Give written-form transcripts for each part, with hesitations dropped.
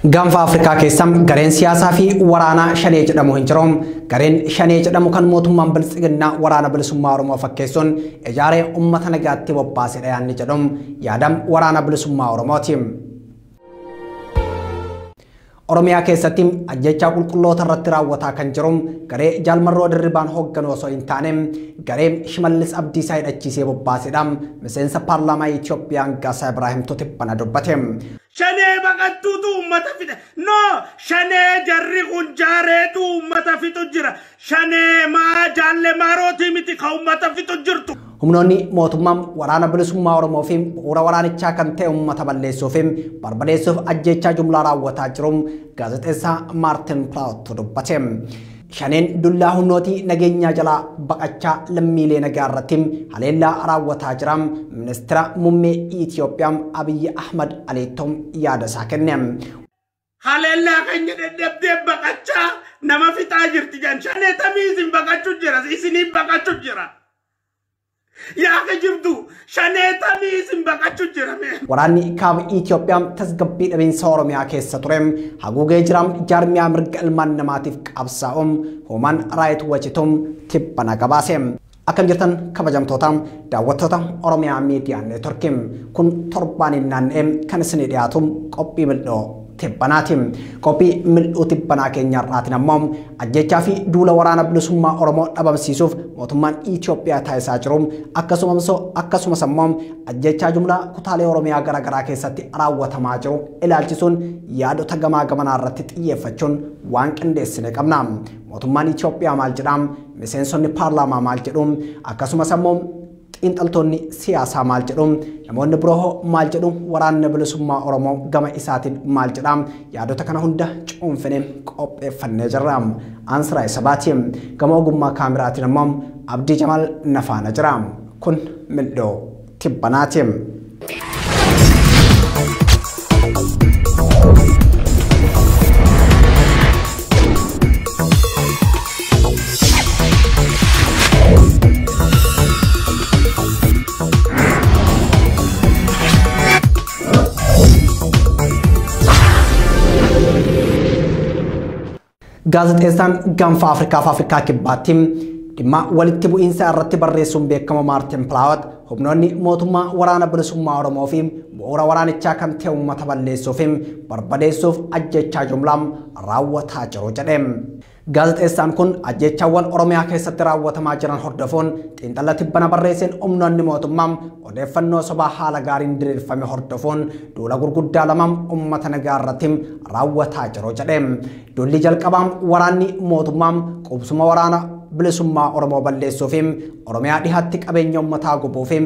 Gaanfa Afrikaa keessa gareen siyaasaa fi waraanaa Shanee jedhamu hin jiru. Gareen Shanee jedhamu kan mootummaan Biltsiginnaa waraana bilisummaa Oromoo fakkeessuun ijaaree uummata nagaatti bobbaasedha yaadni jedhu yaadam waraana bilisummaa Oromooti. Oromiyaa keessatti ajjechaa qulqulloota irratti raawwataa kan jiru garee Jaalmarroo Dirribaan hoogganu osoo hin taane garee Shimallis Abdiisaa hidhachiisee bobbaasedha. Miseensa paarlaamaa Itoophiyaa Gaasaa Ibraahim Tibbana dubbate. Shanee baqattuutu uummata fixa. No, shanee jarri kun jaareetu uummata fixu jira. Shanee maa jaalle maarootii miti ka uummata fixu jirtu. Humnoonni mootummaa waraana bilisummaa Oromoo fi bu'uura waraanichaa kan ta'e uummata balleessuu fi barbadeessuuf ajjechaa jumlaa raawwataa jiru gaazexeessaa Maartin Pilaawot dubbate. Shaneen dullaa humnootii nageenyaa jalaa baqachaa lammiilee nagaa irratti haleellaa raawwataa jira. Ministeera muummee Itoophiyaa Abiyyi Ahmad Aliittoom yaada isaa kenne. Haleellaa keenya dadhabdee baqachaa nama fixaa jirti jedhan. Shanee tamii isin baqachuu jira, isiniin baqachuu jira. Yaa kijibdu, shanee tamii isin baqachuu jira. Waraanni kaaba Itoophiyaa tasgabbii dhabiinsa Oromiyaa keessa ture haguugee jira. Jaarmiyaa mirga ilmaan namaatiif qabsaa'uun Human Rights Watchituun tibbana gabaase. Akkam jirtan kabajamtoota daawwattoota Oromiyaa Miidiyaa Neetworkii, kun torbaan naanna'ee kan isinii dhiyaatu qophii mil'oo tibbanaati. Qophii mil'uu tibbanaa keenya har'aatiin ammoo ajjechaa fi duula waraana bilisummaa Oromoo dhabamsiisuuf mootummaan Itoophiyaa taasisaa jiru akkasumas ammoo ajjechaa jumlaa kutaalee Oromiyaa garaagaraa keessatti raawwatamaa jiru ilaalchisuun yaadota gamaa gamanaa irratti xiyyeeffachuun waan qindeessine qabna. Mootummaan Itoophiyaa maal jedhaa? Miseensonni paarlaamaa maal jedhu? Akkasumas ammoo xiinxaltoonni siyaasaa maal jedhu? Namoonni biroo maal jedhu? Waraanni bilisummaa Oromoo gama isaatiin maal jedhaa? Yaadota kana hunda cuunfinee qopheeffannee jirra. Ansiraa Sabaati. Gama ogummaa kaameraatiin ammoo Abdii Jamaal nafaana jira. Kun mil'oo tibbanaati. Gaazexeessaan gaanfa Afrikaa fi Afrikaa kibbaatti dhimma walitti bu'iinsa irratti barreessuun beekamu Maartin Pilaawot humnoonni mootummaa waraana bilisummaa Oromoo fi bu'uura waraanichaa kan ta'e uummata balleessuu fi barbadeessuuf ajjechaa jumlaa raawwataa jiru jedhe. Gaazexeessaan kun ajjechaawwan Oromiyaa keessatti raawwatamaa jiran hordofuun xiinxala tibbana barreesseen humnoonni mootummaa odeeffannoo sobaa haala gaariin diriirfame hordofuun duula gurguddaa lama uummata nagaa irratti raawwataa jiru jedhe. Duulli jalqabaa waraanni mootummaa qubsuma waraana bilisummaa Oromoo balleessuu fi Oromiyaa dhihaatti qabeenya uummataa gubuu fi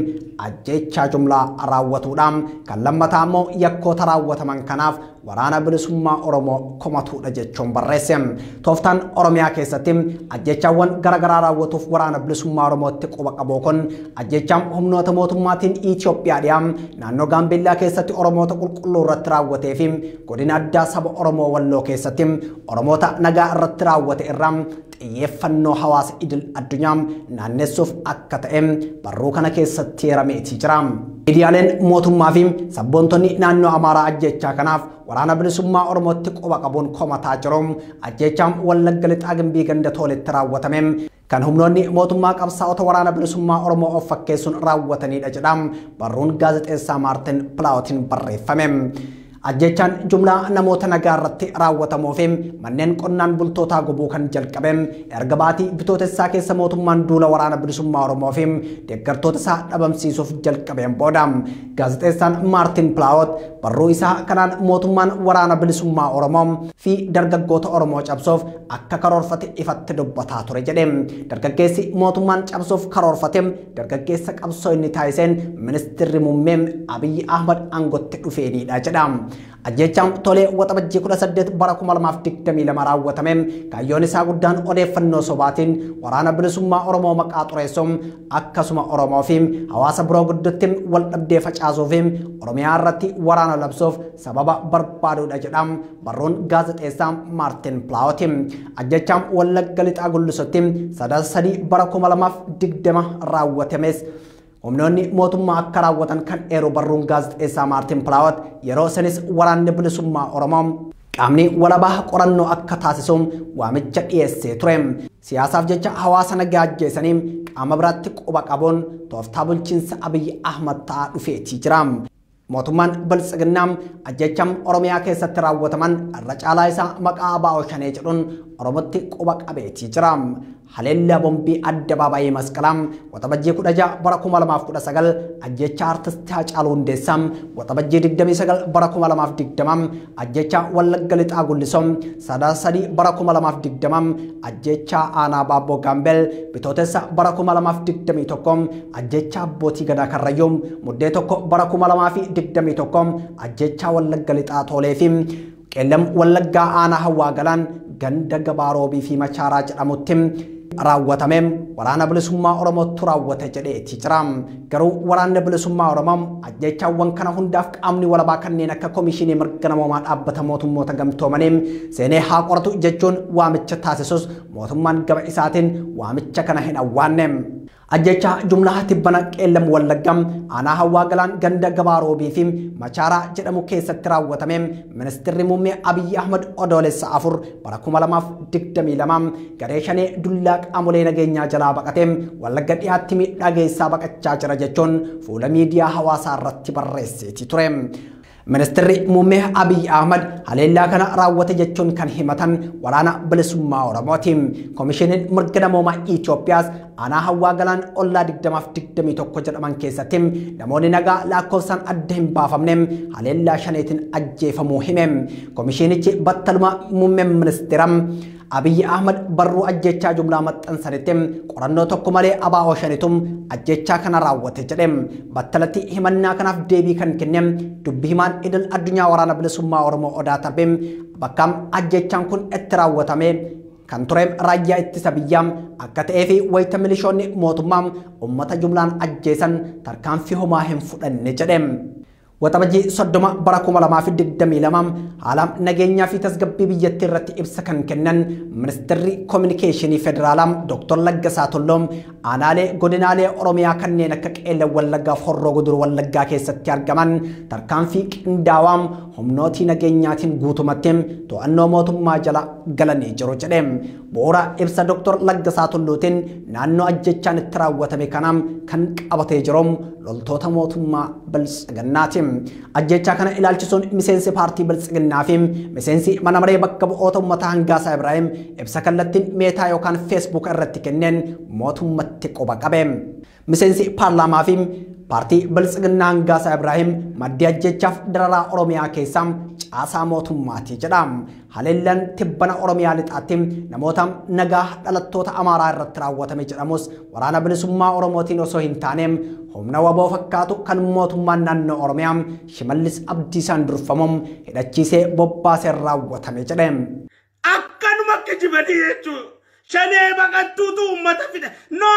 ajjechaa jumlaa raawwatuudha. Kan lammataa immoo yakkoota raawwataman kanaaf waraana bilisummaa Oromoo komatuudha jechuun barreesse. Tooftaan Oromiyaa keessatti ajjechaawwan garaagaraa raawwatuuf waraana bilisummaa Oromootti quba qabu kun ajjechaan humnoota mootummaatiin Itoophiyaa dhiyaa naannoo Gaambeellaa keessatti Oromoota qulqulluu irratti raawwatee fi godina addaa saba Oromoo Walloo keessatti Oromoota nagaa irratti raawwate irraa xiyyeeffannoo hawaasa idil addunyaa naannessuuf akka ta'e barruu kana keessatti heerameetii jira. Miidiyaaleen mootummaa fi sabboontonni naannoo Amaaraa ajjechaa kanaaf waraana bilisummaa Oromootti quba qabuun komataa jiru. Ajjechaan Wallagga Lixaa Gimbii ganda Toletti raawwatame kan humnoonni mootummaa qabsaa'ota waraana bilisummaa Oromoo of fakkeessuun raawwatanidha jedha barruun gaazexeessaa Maartin Pilaawotiin barreeffame. Ajjechaan jumlaa namoota nagaa irratti raawwatamuu fi manneen qonnaan bultootaa gubuu kan jalqabe erga baatii bitootessaa keessa mootummaan duula waraana bilisummaa Oromoo fi deeggartoota isaa dhabamsiisuuf jalqabeen booda gaazexeessaan Maartin Pilaawot barruu isaa kanaan mootummaan waraana bilisummaa Oromoo fi dargaggoota Oromoo cabsuuf akka karoorfate ifatti dubbataa ture jedhe. Dargaggeessi mootummaan cabsuuf karoorfate dargaggeessa qabsoo inni taasiseen ministeerri muummee Abiyyi Ahmad aangootti dhufeenidha jedha. Ajjechaan tolee waxabajjii 18 bara 2022 raawwatame kaayyoon isaa guddaan odeeffannoo sobaatiin waraana bilisummaa Oromoo maqaa xureessuun akkasuma Oromoo fi hawaasa biroo gidduutti wal dhabdee facaasuu fi Oromiyaa irratti waraana labsuuf sababa barbaaduudha jedha barruun gaazexeessaa Maartin Pilaawot. Ajjechaan Wallagga Lixaa Gullisotti 3 bara 2020 raawwatames Humnoonni mootummaa akka raawwatan kan eeru barruun gaazexeessaa Maartin Pilaawot yeroo sanis waraanni bilisummaa Oromoo Qaamni walabaa qorannoo akka taasisuun waamicha dhiyeessee ture. Siyaasaaf jecha hawaasa nagaa ajjeesanii qaama biraatti quba qabuun tooftaa bulchiinsa Abiy Ahmad ta'aa dhufeetii jira. Mootummaan Biltsiginnaa ajjechaa Oromiyaa keessatti raawwataman irra caalaa isaa maqaa ABO Shanee jedhuun Oromootti quba qabeetii jira. Haleellaa bombii addabaabaayii Masqalaa Waxabajjii 16 bara 2019, ajjecha artistii Haacaaluu Hundeessaa Waxabajjii 29 bara 2020, ajjecha Wallagga Lixaa Gullisoo Sadaasa 3 bara 2020, ajjecha Aanaa Baabboo Gaambeel Bitootessa bara 2021, ajjecha Abbootii Gadaa Karrayyuu Muddee 1 bara 2021, ajjecha Wallagga Lixaa Toolee fi Qeellam Wallaggaa Aanaa Hawwaa Galaan ganda Gabaa Roobii fi Machaaraa jedhamutti raawwatame waraana bilisummaa Oromootu raawwate jedheeti jira. Garuu waraanni bilisummaa Oromoo ajjechaawwan kana hundaaf qaamni walabaa kanneen akka Komishinii Mirga Namoomaa Dhaabbata Mootummoota Gamtoomanii seenee haa qoratu jechuun waamicha taasisus mootummaan gama isaatiin waamicha kana hin awwaanne. Ajjecha jumlaa tibbana Qeellam Wallaggaa Aanaa Hawwaa Galaan ganda Gabaa Roobii fi Machaaraa jedhamu keessatti raawwatame ministeerri muummee Abiy Ahmad Odoolessa 4 bara 2022 garee shanee dullaa qaamolee nageenyaa jalaa baqatee Wallagga dhiyaatti miidhaa geessaa baqachaa jira jechuun fuula miidiyaa hawaasaa irratti barreesseeti ture. Ministeerri muummee Abiy Ahmad haleellaa kana raawwate jechuun kan himatan waraana bilisummaa Oromooti. Komishiniin mirga namoomaa Itoophiyaas aanaa Hawwaa Galaan ollaa 20 fi 21 jedhaman keessatti namoonni nagaa lakkoofsaan adda hin baafamne haleellaa shaneetiin ajjeefamuu hime. Komishinichi battaluma muummeen ministeera Abiy Ahmad barruu ajjechaa jumlaa maxxansanitti qorannoo tokko malee ABO shanitum ajjechaa kana raawwate jedhe. Battalatti himannaa kanaaf deebii kan kenne dubbi himaan idil addunyaa waraana bilisummaa Oromoo Odaa Tarbee bakka ajjechaan kun itti raawwatame kan ture raayyaa ittisa biyyaa akka ta'ee fi wayita milishoonni mootummaa uummata jumlaan ajjeesan tarkaanfii homaa hin fudhanne jedhe. Waxabajjii 30 bara 2022 haala nageenyaa fi tasgabbii biyyattii irratti ibsa kan kennan ministeerri koominikeeshinii federaalaa Dr. Laggasaa Tulluu aanaalee godinaalee Oromiyaa kanneen akka Qeellam Wallaggaa fi Horroo Guduruu Wallaggaa keessatti argaman tarkaanfii qindaawaa humnootii nageenyaatiin guutumatti to'annoo mootummaa jala galanii jiru jedhe. Bu'uura ibsa Dr. Laggasaa Tulluutiin naannoo ajjechaan itti raawwatame kanaam kan qabatee jiru loltoota mootummaa Biltsiginnaati. Ajjechaa kana ilaalchisuun miseensi paartii Biltsiginnaa fi miseensi mana maree bakka bu'oota uummataa Hangaasaa Ibraahim ibsa kallattiin meetaa yookaan feesbuuk irratti kenneen mootummatti quba qabe. Miseensi paarlaamaa fi paartii Biltsiginnaa Hangaasaa Ibraahim maddii ajjechaaf dararaa Oromiyaa keessaa caasaa mootummaati jedha. Haleellaan tibbana Oromiyaa lixaatti namoota nagaa dhalattoota Amaaraa irratti raawwatame jedhamus waraana bilisummaa Oromootiin osoo hin taane humna waboo fakkaatu kan mootummaan naannoo Oromiyaa Shimallis Abdiisaan durfamuun hidhachiisee bobbaaseen raawwatame jedhe. Akkanuma kijibanii jechuudha. Shanee baqattuutu uummata fixa. No,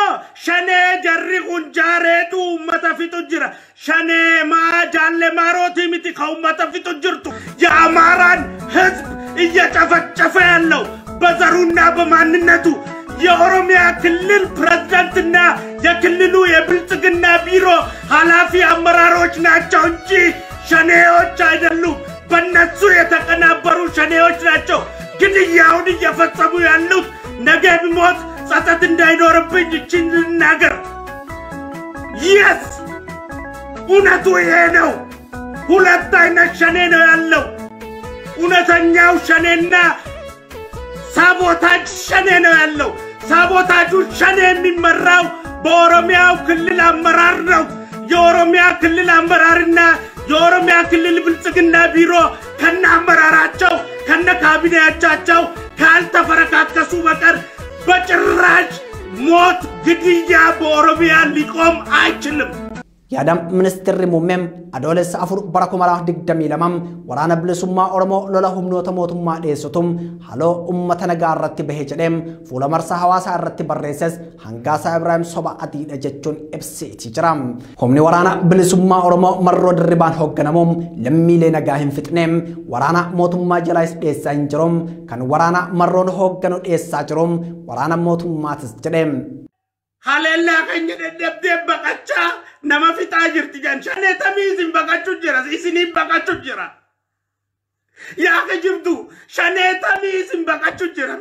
shanee jarri kun jaareetu uummata fixu jira. Shanee maa jaalle maarootii miti ka uummata fixu jirtu. የአማራን ህዝብ እየጨፈጨፈ ያለው በዘሩና በማንነቱ የኦሮሚያ ክልል ፕሬዝዳንትና የክልሉ የብልጽግና ቢሮ ኃላፊ አመራሮች ናቸው እንጂ ሸኔዎች አይደሉም። በእነሱ የተቀናበሩ ሸኔዎች ናቸው ግድያውን እየፈጸሙ ያሉት። ነገ ብሞት ጸጸት እንዳይኖርብኝ ይችን ልናገር። Yes, እውነቱ ይሄ ነው። ሁለት አይነት ሸኔ ነው ያለው። እውነተኛው ሸኔና sabotage ሸኔ ነው ያለው። ሳቦታጁ ሸኔ የሚመራው በኦሮሚያው ክልል አመራር ነው። የኦሮሚያ ክልል አመራርና የኦሮሚያ ክልል ብልጽግና ቢሮ ከነ አመራራቸው ከነ ካቢኔያቻቸው ካልተፈረካከሱ በቀር በጭራሽ ሞት፣ ግድያ በኦሮሚያ ሊቆም አይችልም። Yaada ministeerri muummeen Adoolessa 4 bara 2022 waraana bilisummaa Oromoo lola humnoota mootummaa dhiyeessutum haloo uummata nagaa irratti bahe jedhee fuula marsaa hawaasaa irratti barreesses Hangaasaa Ibraahim soba adiidha jechuun ibseetii jira. Humni waraana bilisummaa Oromoo marroo dirribaan hoogganamuun lammiilee nagaa hin fixne, waraana mootummaa jalaas dhiyeessaa hin jiru, kan waraana marroon hoogganu dhiyeessaa jiru waraana mootummaatis jedhe. Haleellaa keenya dadhabdee baqachaa nama fixaa jirti jedhan. Shanee tamii isin baqachuu jira, isiniin baqachuu jira. Yaa kijibdu shaneetamii isin baqachuu jira.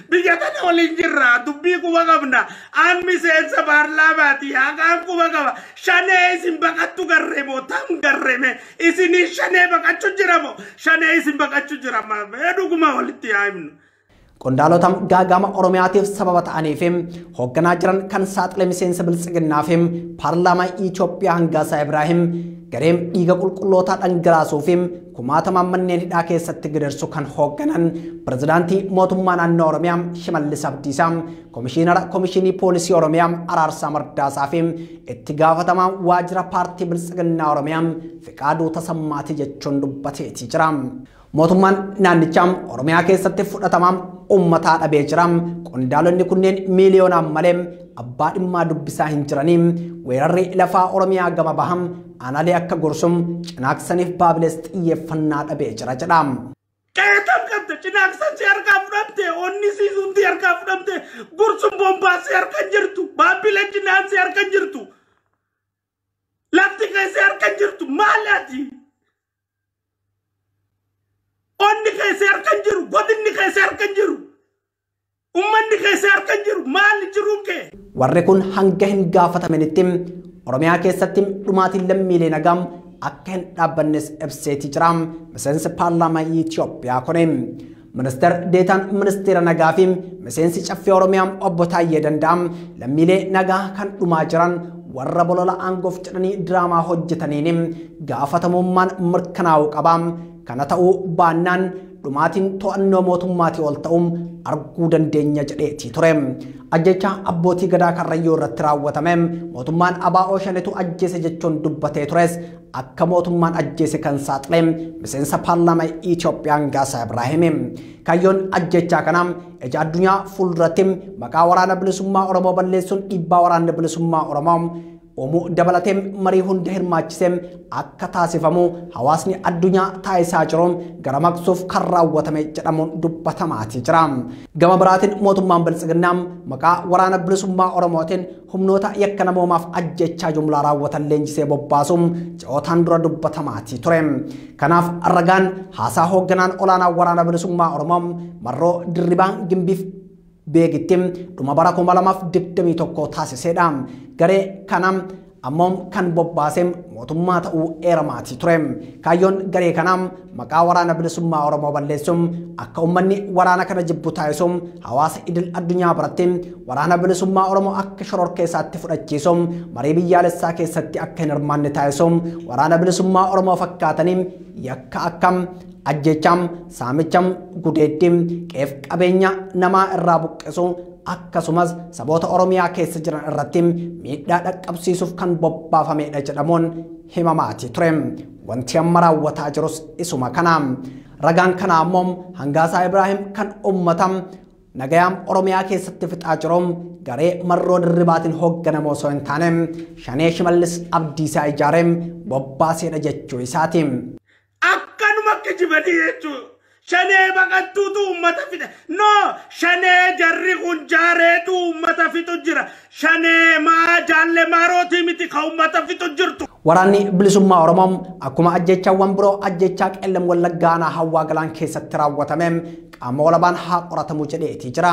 Biyya tana waliin jirra, dubbii quba qabna. An miseensa paarlaamaati, haqaan quba qaba. Shanee isin baqattu garree moo tam garreeme isinii shanee baqachuu jira moo shanee isin baqachuu jira? Dhuguma walitti yaa himnu. Qondaalota gaagama Oromiyaatiif sababa ta'anii fi hoogganaa jiran kan saaxile miseensa biltsiginnaa fi paarlaamaa Itoophiyaa Hangaasaa Ibraahim gareen dhiiga qulqullootaa dhangalaasuu fi kumaatamaan manneen hidhaa keessatti gidirsu kan hoogganan pirezidaantii mootummaa naannoo Oromiyaa Shimallis Abdiisaa, komishiinara komishinii poolisii Oromiyaa Araarsaa Mardaasaa fi itti gaafatamaa waajjira paartii biltsiginnaa Oromiyaa Fiqaaduu Tasammaati jechuun dubbateetii jira. Mootummaan naannichaa Oromiyaa keessatti fudhatamaa uummataa dhabee jira. Qondaalonni kunneen miiliyoonaan malee abbaa dhimmaa dubbisaa hin jiranii. Weerarri lafaa Oromiyaa gama baham aanaalee akka Gursum, Cinaaksaniif Baabilees xiyyeeffannaa dhabee jira jedha. Qeetam qabda, Cinaaksan si harkaa fudhamte, onni siisuun si harkaa fudhamte, Gursum bombaa si harka jirtu, Baabile cinaan si harka jirtu, lafti kee si harka jirtu, maali ati? Onni kee si harka jiru, godinni kee si harka jiru, ummanni kee si harka jiru, maali jiruun kee? Warri kun hanga hin gaafatamanitti Oromiyaa keessatti dhumaatiin lammiilee nagaa akka hin dhaabbannes ibseetii jira. Miseensi paarlaamaa Itoophiyaa kuni ministeer deetaan ministeera nagaa fi miseensi caffee Oromiyaa obbo Taayyee Danda'am lammiilee nagaa kan dhumaa jiran warra bolola aangoof jedhanii diraamaa hojjetaniin gaafatamummaan mirkanaa'uu qaba. Kana ta'uu baannaan dhumaatiin to'annoo mootummaatii ol ta'uun arguu dandeenya jedheetii ture. Ajjecha abbootii gadaa Karrayyuu irratti raawwatame mootummaan ABO shanetu ajjeese jechuun dubbatee tures akka mootummaan ajjeese kan saaxile miseensa paarlaamaa Itoophiyaa Hangaasaa Ibraahim. Kaayyoon ajjechaa kanaa ija addunyaa fuulduratti maqaa waraana bilisummaa Oromoo balleessuun dhiibbaa waraana bilisummaa Oromoo uumuu dabalatee marii hunda hirmaachisee akka taasifamu hawaasni addunyaa taasisaa jiru gara maqsuuf kan raawwatame jedhamuun dubbatamaatii jira. Gama biraatiin mootummaan biltsiginnaa maqaa waraana bilisummaa Oromootiin humnoota yakka namoomaaf ajjechaa jumlaa raawwatan leenjisee bobbaasuun ji'ootaan dura dubbatamaatii ture. Kanaaf ragaan haasaa hoogganaan olaanaa waraana bilisummaa Oromoo Marroo Dirribaa Gimbiif beekitti dhuma bara 2021 taasisedha. Garee kana ammoo kan bobbaase mootummaa ta'uu eeramaatii ture. Kaayyoon garee kanaa maqaa waraana bilisummaa Oromoo balleessuun akka uummanni waraana kana jibbu taasisuun hawaasa idil addunyaa biratti waraana bilisummaa Oromoo akka shororkeessaatti fudhachiisuun marii biyyaalessaa keessatti akka hin hirmaanne taasisuun waraana bilisummaa Oromoo fakkaatanii yakka akkam ajjecham, saamicham, gudeeddim, qeef qabeenya namaa irraa buqqisuu akkasumas saboota Oromiyaa keessa jiran irratti miidhaa dhaqqabsiisuuf kan bobbaafamedha jedhamuun himamaatii ture. Wanti amma raawwataa jirus isuma kana. Ragaan kana ammoo Hangaasaa Ibraahim kan uummata nagayaan Oromiyaa keessatti fixaa jiru garee Marroo Dirribaatiin hoogganamu osoo hin taane shanee Shimallis Abdiisaa ijaaree bobbaaseedha jechuu isaati. Akkanuma kijibanii jechuudha. Shanee baqattuutu uummata fixa. No, shanee jarri kun jaareetu uummata fixu jira. Shanee maa jaalle maarootii miti ka uummata fixu jirtu. Waraanni bilisummaa Oromoo akkuma ajjechaawwan biroo ajjechaa Qeellam Wallaggaa aanaa Hawwaa Galaan keessatti raawwatame qaama walabaan haa qoratamu jedheetii jira.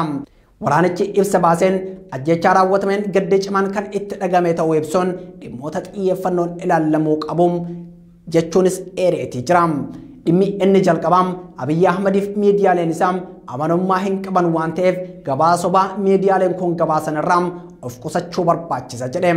Waraanichi ibsa baaseen ajjechaa raawwatameen gadda cimaan kan itti dhagame ta'uu ibsuun dhimmoota xiyyeeffannoon ilaalamuu qabu jechuunis eereetii jira. Dhimmi inni jalqabaa Abiyyi Ahmadiif miidiyaaleen isaa amanamummaa hin qaban waan ta'eef gabaa sobaa miidiyaaleen kun gabaasan irraa of qusachuu barbaachisa jedhe.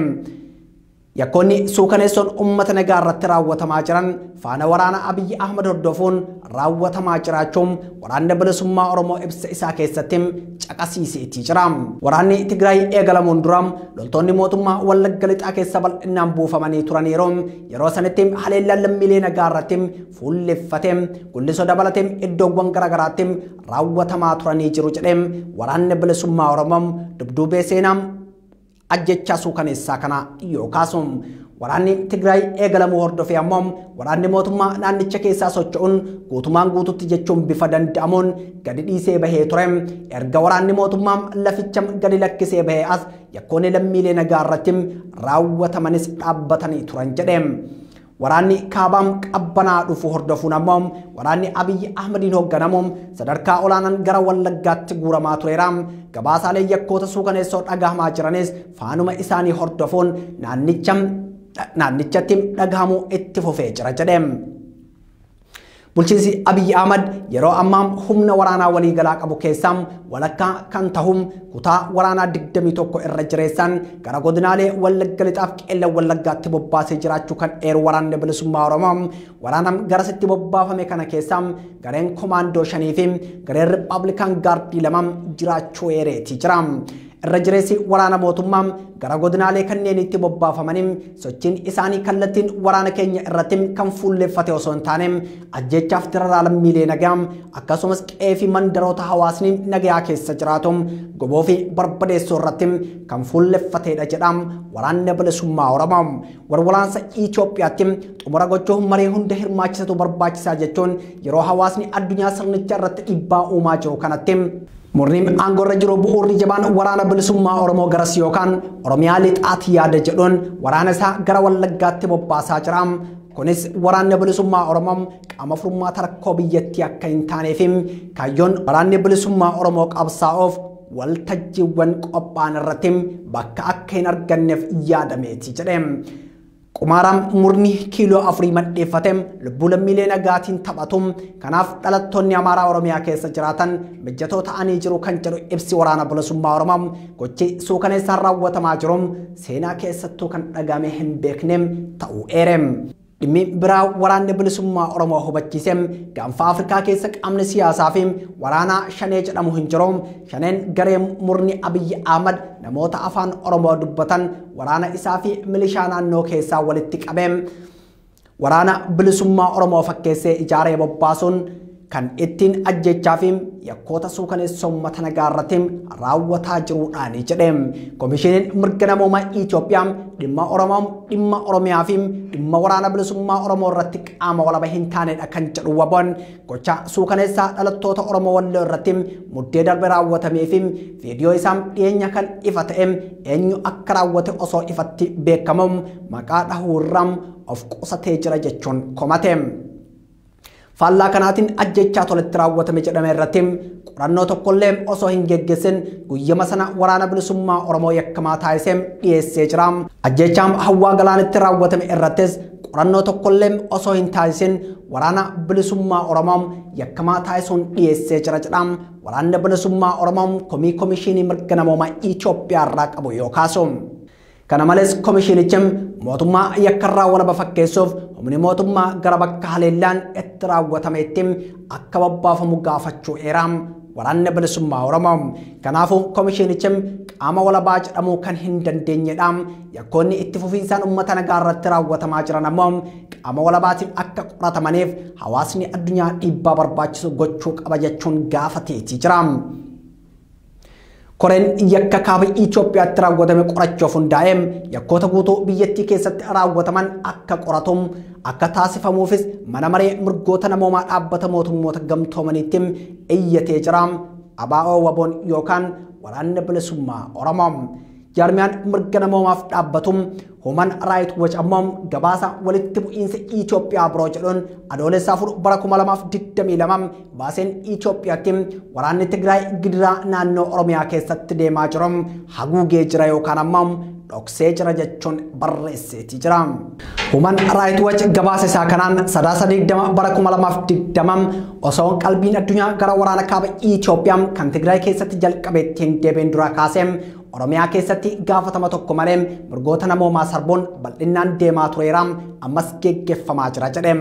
Yakkoonni suukaneessoon uummata nagaa irratti raawwatamaa jiran faana waraana Abiyyi Ahmad hordofuun raawwatamaa jiraachuun waraanni bilisummaa Oromoo ibsa isaa keessatti caqasiiseetii jira. Waraanni Tigraay eegalamuun dura loltoonni mootummaa Wallagga Lixaa keessa bal'inaan buufamanii turaniiru. Yeroo sanitti haleellaan lammiilee nagaa irratti fuulleffatee gullisoo dabalatee iddoowwan garaagaraatti raawwatamaa turanii jiru jedhee waraanni bilisummaa Oromoo dubduubee seenaa ajjechaa suukaneessaa kana yoo kaasu. Waraanni Tigraay eegalamuu hordofee ammoo waraanni mootummaa naannicha keessaa socho'uun guutumaan guututti jechuun bifa danda'amuun gadi dhiisee bahee ture. Erga waraanni mootummaa laficha gadi lakkisee bahee as yakkoonni lammiilee nagaa irratti raawwatamanis dhaabbatanii turan jedhe. Waraanni kaabaam qabbanaa dhufu hordofuun ammoo waraanni Abiyyi Ahmadiin hoogganamu sadarkaa olaanaan gara Wallaggaatti guuramaa tureera. Gabaasaalee yakkoota suukaneessoo dhagahamaa jiranis faanuma isaanii hordofuun naannichatti dhagahamuu itti fufee jira jedhe. Bulchiinsi Abiyyi Ahmad yeroo ammaa humna waraanaa waliigalaa qabu keessaa walakkaa kan tahu kutaa waraanaa 21 irra jireessan gara godinaalee Wallagga Lixaaf Qeellan Wallaggaatti bobbaasee jiraachuu kan eeru waraanni bilisummaa Oromoo waraana garasitti bobbaafame kana keessaa gareen komaandoo 5 fi gareen Rippaabilikaan Gaardii 2 jiraachuu eereeti jira. Irra jireessi waraana mootummaa gara godinaalee kanneenitti bobbaafamanii sochiin isaanii kallattiin waraana keenya irratti kan fuulleeffate osoo hin taane ajjeechaaf dararaa lammiilee nagaa akkasumas qe'ee fi mandaroota hawaasni nagaa keessa jiraatu goboo fi barbadeessuu irratti kan fuulleeffatedha jedha waraanni bilisummaa Oromoo. Waraansa Itoophiyaatti xumura gochuuf marii hunda hirmaachisatu barbaachisaa jechuun yeroo hawaasni addunyaa sirnicha irratti dhiibbaa uumaa jiru kanatti murni aangorra jiru bu'uurri jabaan waraana bilisummaa Oromoo garas yookaan Oromiyaa lixaatti yaada jedhuun waraana isaa gara Wallaggaatti bobbaasaa jira. Kunis waraanni bilisummaa Oromoo qaama furmaata rakkoo biyyattii akka hin taaneef kaayyoon waraanni bilisummaa Oromoo qabsaa'uuf waltajjiiwwan qophaa'an irratti bakka akka hin arganneef yaadameeti jedhe. Qumaaraan murni kiiloo 4 maddeeffate lubbuu lammiilee nagaatiin taphatu. Kanaaf dhalattoonni Amaaraa Oromiyaa keessa jiraatan mijatoo ta'anii jiru kan jedhu ibsi waraana bilisummaa Oromoo gochi suukaneessaan raawwatamaa jiru seenaa keessattuu kan dhagame hin beekne ta'uu eere. Dhimmi biraa waraanni bilisummaa Oromoo hubachiise gaanfa Afrikaa keessa qaamni siyaasaa fi waraanaa Shanee jedhamu hin jiru. Shaneen garee murni Abiyyi Ahmad namoota afaan Oromoo dubbatan waraana isaa fi milishaa naannoo keessaa walitti qabee waraana bilisummaa Oromoo fakkeessee ijaaree bobbaasuun kan ittiin ajjechaa fi yakkoota suukaneessoo uummata nagaa irratti raawwataa jiruudhaani jedhe. Komishiniin mirga namoomaa Itoophiyaa dhimma Oromoo, dhimma Oromiyaa fi dhimma waraana bilisummaa Oromoo irratti qaama walaba hin taanedha kan jedhu waboon gocha suukaneessaa dhalattoota Oromoo Walloo irratti muddee darbe raawwatamee fi viidiyoo isaa dhiyeenya kan ifa ta'e eenyu akka raawwate osoo ifatti beekamu maqaa dhahuurraa of qusatee jira jechuun komate. Faallaa kanaatiin ajjechaa tolatti raawwatame jedhame irratti qorannoo tokkollee osoo hin geggeessin guyyama sana waraana bilisummaa Oromoo yakkamaa taasisee dhiyeessee jira. Ajjechaan Hawwaa Galaanitti raawwatame irrattis qorannoo tokkollee osoo hin taasisin waraana bilisummaa Oromoo yakkamaa taasisuun dhiyeessee jira jedha. Waraanni bilisummaa Oromoo komii komishinii mirga namoomaa Itoophiyaa irraa qabu yoo kaasu. Kana malees komishinichi mootummaa yakkarraa walaba fakkeessuuf humni mootummaa gara bakka haleellaan itti raawwatametti akka bobbaafamu gaafachuu eera waraanni bilisummaa Oromoo. Kanaafuu komishinichi qaama walabaa jedhamuu kan hin dandeenyedha. Yakkoonni itti fufiinsaan uummata nagaa irratti raawwatamaa jiran ammoo qaama walabaatiin akka qoratamaniif hawaasni addunyaa dhiibbaa barbaachisu gochuu qaba jechuun gaafateeti jira. Koreen yakka kaaba Itoophiyaatti raawwatame qorachuuf hundaa'e yakkoota guutuu biyyattii keessatti raawwataman akka qoratu akka taasifamuufis mana maree mirgoota namoomaa dhaabbata mootummoota gamtoomaniitti iyyatee jira. ABO Waboon yookaan waraanni bilisummaa Oromoo. Jaarmiyaan mirga namoomaaf dhaabbatu Human Rights Watch ammoo gabaasa walitti bu'iinsa Itoophiyaa biroo jedhuun adoolessa 4 bara 2022 baaseen Itoophiyaatti waraanni Tigraay gidiraa naannoo Oromiyaa keessatti deemaa jiru haguugee jira yookaan ammoo dhoksee jira jechuun barreesseeti jira. Human Rights Watch gabaasa isaa kanaan sadaasa 20 bara 2020 osoo qalbiin addunyaa gara waraana kaaba Itoophiyaa kan Tigraay keessatti jalqabeetti hin deebiin dura kaasee Oromiyaa keessatti gaafatama tokko malee mirgoota namoomaa sarbuun bal'inaan deemaa tureera ammas geggeeffamaa jira jedhe.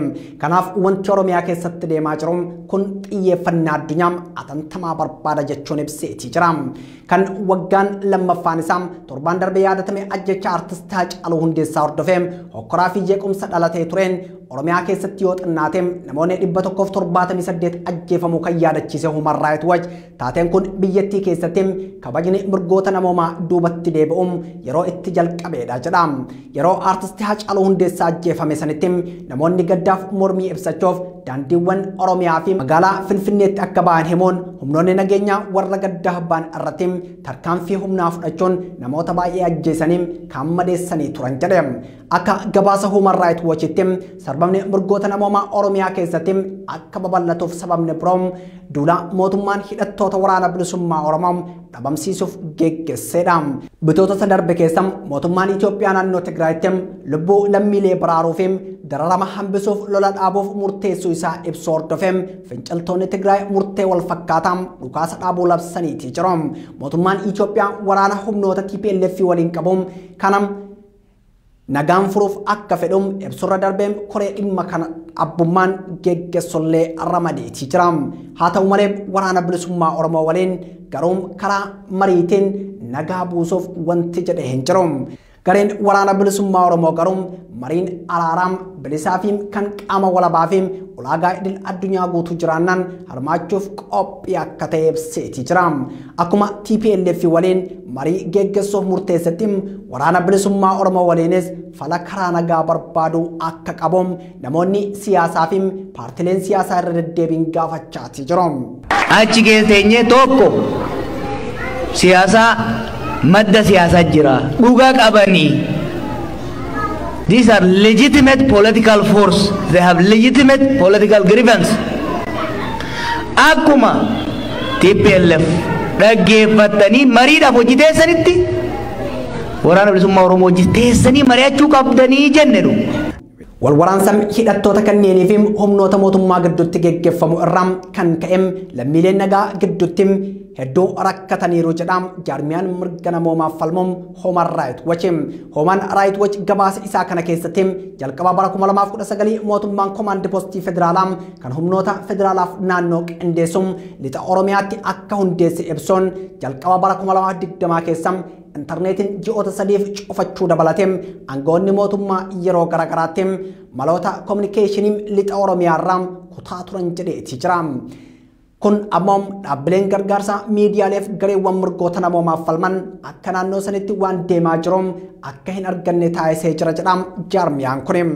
Kanaaf wanti Oromiyaa keessatti deemaa jiru kun xiyyeeffannaa addunyaa atantamaa barbaada jechuun ibseetii jira. Kan waggaan lammaffaan isaa torbaan darbe yaadatame ajjecha artist Haacaaluu Hundeessaa hordofee hokkoraa fi jeequmsa dhalatee tureen Oromiyaa keessatti yoo xinnaate namoonni 178 ajjeefamuu kan yaadachiise Human Rights Watch taateen kun biyyattii keessatti kabajni mirgoota namoomaa duubatti deebi'uun yeroo itti jalqabeedha jedha. Yeroo artist Haacaaluu Hundeessaa ajjeefame sanitti namoonni gaddaaf mormii ibsachuuf daandiiwwan Oromiyaa fi magaalaa Finfinneetti akka ba'an himuun humnoonni nageenyaa warra gaddaaf ba'an irratti tarkaanfii humnaa fudhachuun namoota baay'ee ajjeesanii kan madeessanii turan jedhe. Akka gabaasa Human Rights Watchitti sarbamni mirgoota namoomaa Oromiyaa keessatti akka babal'atuuf sababni biroo duula mootummaan hidhattoota waraana bilisummaa Oromoo dhabamsiisuuf geggeessedha. Bitoota darbe keessa mootummaan Itoophiyaa naannoo Tigraayitti lubbuu lammiilee baraaruu fi dararama hambisuuf lola dhaabuuf murteessuu isaa ibsu hordofee finciltoonni Tigraay murtee wal fakkaataa dhukaasa dhaabuu labsaniitii jiru. Mootummaan Itoophiyaa waraana humnoota TPLF waliin qabuun kana nagaan furuuf akka fedhuun ibsurra darbee koree dhimma kana abbummaan geggeessullee ramadeetii jira. Haa ta'u malee waraana bilisummaa Oromoo waliin garuu karaa mariitiin nagaa buusuuf wanti jedhe hin jiru. Gareen waraana bilisummaa Oromoo garuu mariin araaraa bilisaa fi kan qaama walabaa fi ulaagaa idil addunyaa guutuu jiraannaan hirmaachuuf qophii akka ta'e ibseetii jira. Akkuma TPLF waliin marii geggeessuuf murteessetti waraana bilisummaa Oromoo waliinis fala karaa nagaa barbaaduu akka qabu namoonni siyaasaa fi paartileen siyaasaa irra deddeebiin gaafachaa jiru. Achi keessa teenyee tokko siyaasaa madda siyaasaa jira. Dhugaa qabanii. These are legitimate political force. They have legitimate political grievance. Akkuma TPLF dhaggeeffattanii mariidhaaf hojii teessanitti waraana bilisummaa Oromoo hojii teessanii mari'achuu qabdanii jenne nu. Walwaraansa hidhattoota kanneenii fi humnoota mootummaa gidduutti geggeeffamu irraa kan ka'e lammiileen nagaa gidduutti hedduu rakkataniiru jedha jaarmiyaan mirga namoomaaf falmuun Human Rights Watch. Human Rights Watch gabaasa isaa kana keessatti jalqaba bara 2019 mootummaan koomaandi poostii federaalaa kan humnoota federaalaaf naannoo qindeessuun lixa Oromiyaatti akka hundeesse ibsuun jalqaba bara 2020 keessa intarneetiin ji'oota sadiif cufachuu dabalatee aangawoonni mootummaa yeroo garaagaraatti maloota koominikeeshinii lixa Oromiyaa irraa kutaa turan jedheeti jira. Kun ammoo dhaabbileen gargaarsaa miidiyaaleef gareewwan mirgoota namoomaaf falman akka naannoo sanitti waan deemaa jiru akka hin arganne taasisee jira jedha jaarmiyaan kun.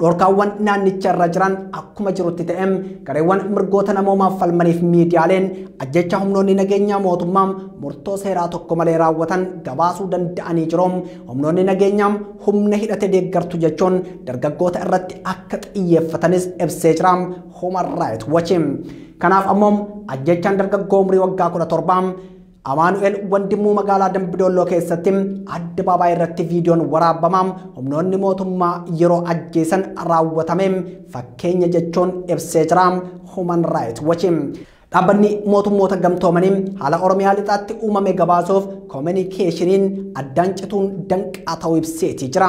Dhorkaawwan naannicha irra jiran akkuma jirutti ta'e gareewwan mirgoota namoomaaf falmaniif miidiyaaleen ajjecha humnoonni nageenyaa mootummaa murtoo seeraa tokko malee raawwatan gabaasuu danda'anii jiru. Humnoonni nageenyaa humna hidhate deeggartu jechuun dargaggoota irratti akka xiyyeeffatanis ibsee jira Human Rights Watch. Kanaaf ammoo ajjechaan dargaggoo umurii waggaa 17 Amaanu'el Wandimuu magaalaa Dambidolloo keessatti addabaabaayii irratti viidiyoon waraabamaa humnoonni mootummaa yeroo ajjeesan raawwatame fakkeenya jechuun ibsee jira Human Rights Watch. Dhaabbanni mootummoota gamtoomanii haala Oromiyaa lixaatti uumame gabaasuuf koominikeeshiniin addaan cituun danqaa ta'uu ibseetii jira.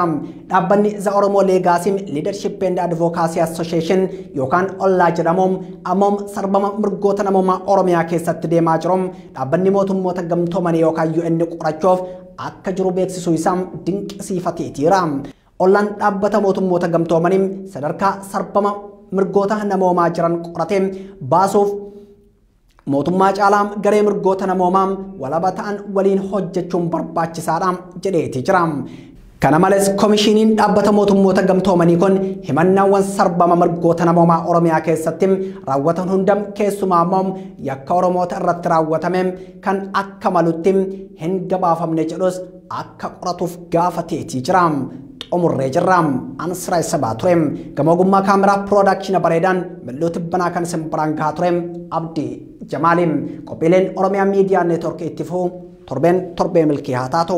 Dhaabbanni The Oromo Legacy Leadership and Advocacy Association yookaan OLLAA jedhamu ammoo sarbama mirgoota namoomaa Oromiyaa keessatti deemaa jiru. Dhaabbanni mootummoota gamtoomanii yookaan UN qorachuuf akka jiru beeksisuu isaa dinqisiifateetiira. OLLAAn dhaabbata mootummoota gamtoomanii sadarkaa sarbama mirgoota namoomaa jiran qoratee baasuuf mootummaa caalaa garee mirgoota namoomaa walaba ta'an waliin hojjechuun barbaachisaadha jedheeti jira. Kana malees koomishiniin dhaabbata mootummoota gamtoomanii kun himannaawwan sarbama mirgoota namoomaa Oromiyaa keessatti raawwatan hunda keessumaa immoo yakka Oromoota irratti raawwatame kan akka malutti hin gabaafamne jedhus akka qoratuuf gaafateeti jira. Xumurree jirra. Ansiraa Sabaa ture. Gama ogummaa kaameraa piroodaakshina bareedaan milluu tibbanaa kan isin biraan gahaa ture Abdii Jamaaliin. Qophiileen Oromiyaa Miidiyaa Neetwoork itti fufuu torbeen torbee milkii haa taatu.